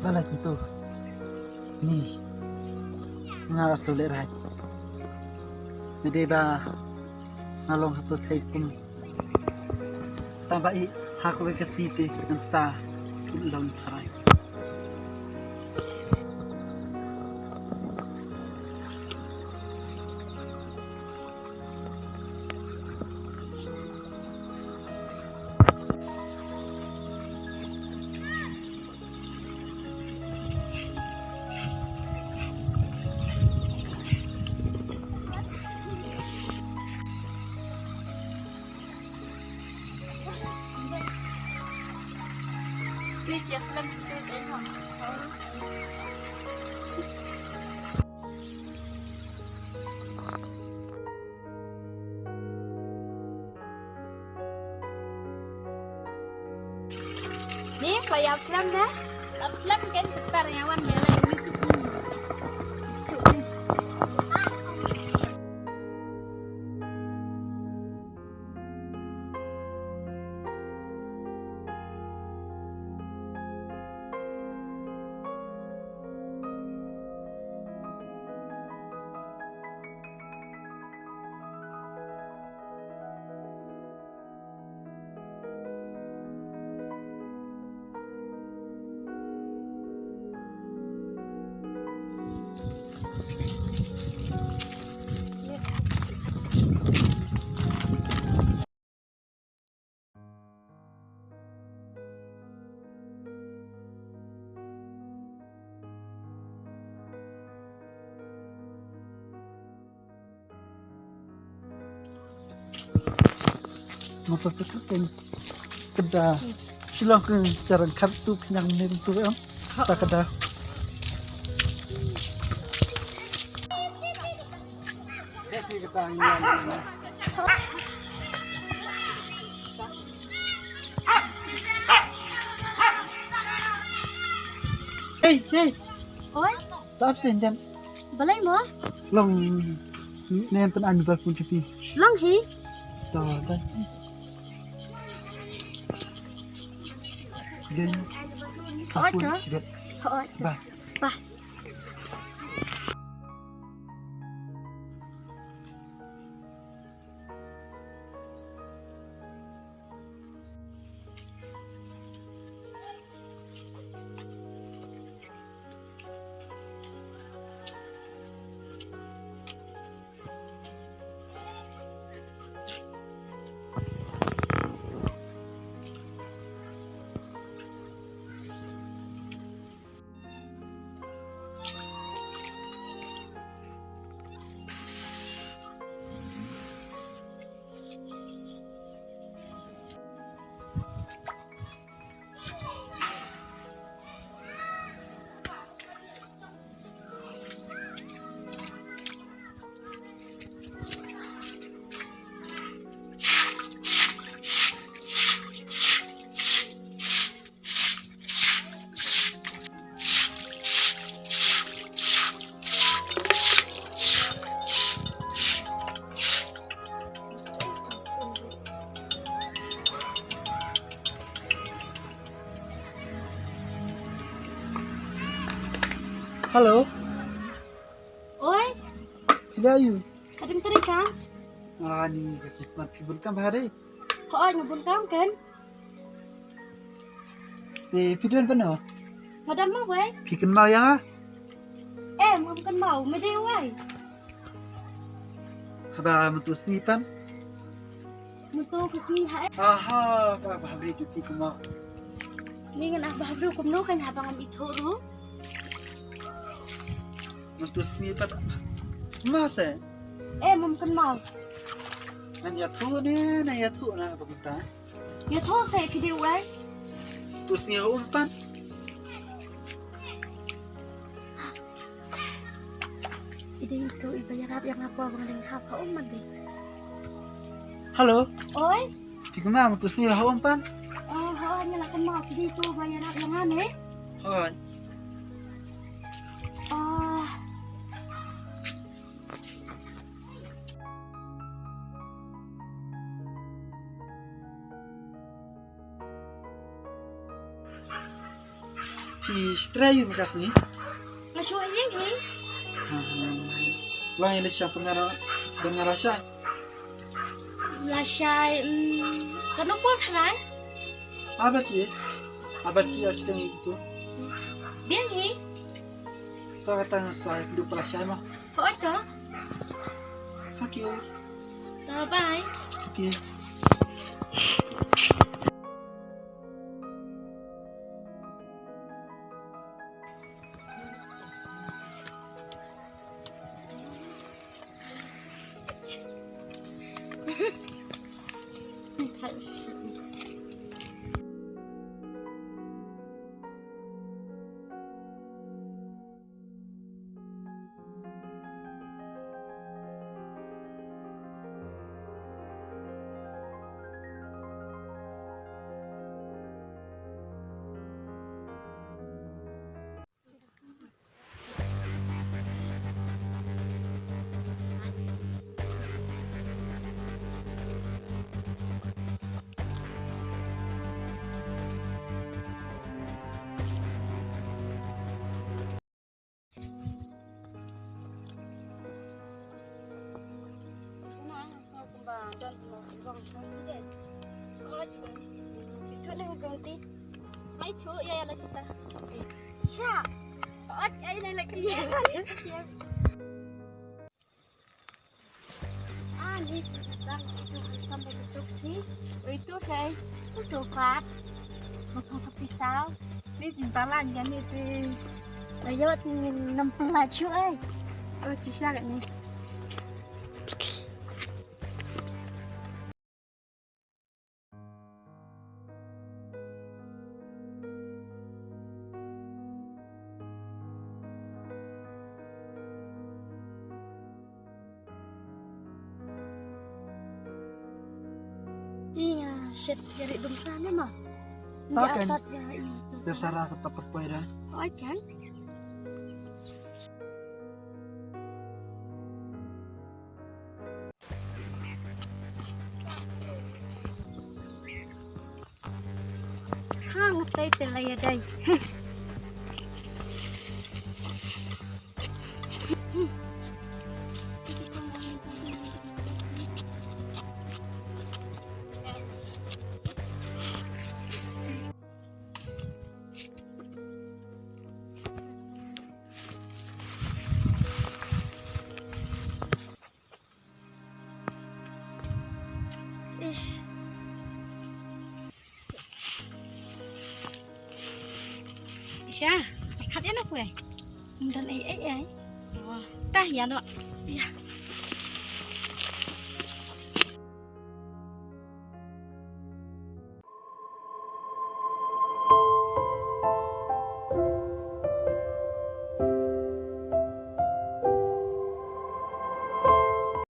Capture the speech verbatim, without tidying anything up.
Balei kumto? Ni, nga la shu lehraiñ. Nga dei ba nga long ha pyrthei kum. Tang ba i ha kawei ka sngi te ngan sa long tharai. Ni, phi ïa slem ne? Ap slem kan, kita yang wan mela YouTube ni. Shoot ni. Nga pyrkhat pun keda shilong ke jarang khat tu kenyang nem tu em. Ta keda. Hey, hey. Oi. Tap sen dan. Balei mo? Long nem pen an bal pun kipi. Long hi. Ta dan. Dei. Hooid, hoor. Hooid. Bah. Bah. Hello. Oi. Phi la ïoh? Ka dang trei kam? Ani ka chismat phi bun kam bha de. Hooid nga bun kam kan. Te phi don pano? Nga don ma wei. Phi kynmaw ïa nga? Em, ngam kynmaw, me dei wei? Haba mynta sngi pan. Mynta ka sngi ha eh. Aha, ka bha bri tu ti kumno. Ni ngan ah bha bri kumno kan haba ngam ithuh ruh. Mynta sngi pat. Ma se. Eh, ngam kynmaw. Ngan ïathuh ne, ngan ïathuh na ba mynta. Ïathuh se phi dei wei. Mynta sngi ha um pan. I dei itu i ba ïarap ïa nga, ba nga dang hap ha um man dei. Hello. Oi. Phi kynmaw mynta sngi ha um pan? Oh, hooid, nga la kynmaw, phi dei itu ba ïarap ïa nga ne? Hooid. Oh. Phi trei ïa ka sngi? Nga shu ïeng hi. Hmm. Long ïa leit sha pyngarap, pyngarap sha. Lashai, mm, kano por tharai? Abachi, abachi, achi tang itu. Biang hi. Ta kata sa du plasai ma. Hooid ka. Haki. Ta bye. Haki. Shisha. Ot, ai, lai lagi. Yes, yes, yes. Ah, ni bang itu sampai betul sih. Oh, itu, Shay. Itu, Pat. Betul sepisau. Ni jin balan ya ni, ti. Ayo, tinggal enam puluh laju, ai. Oh, shisha kat ni. Iya, shet jari dum sana mah. Taken. Iya, shat ya, iya. Terserah ke tempat kue dah. Oh, kan? Ha, ngetai te la ïa dai. Ish. Isha, pyrkhat ïa no pwe. Ym don ei ei ei. Oh, tah ïa no. Ïa.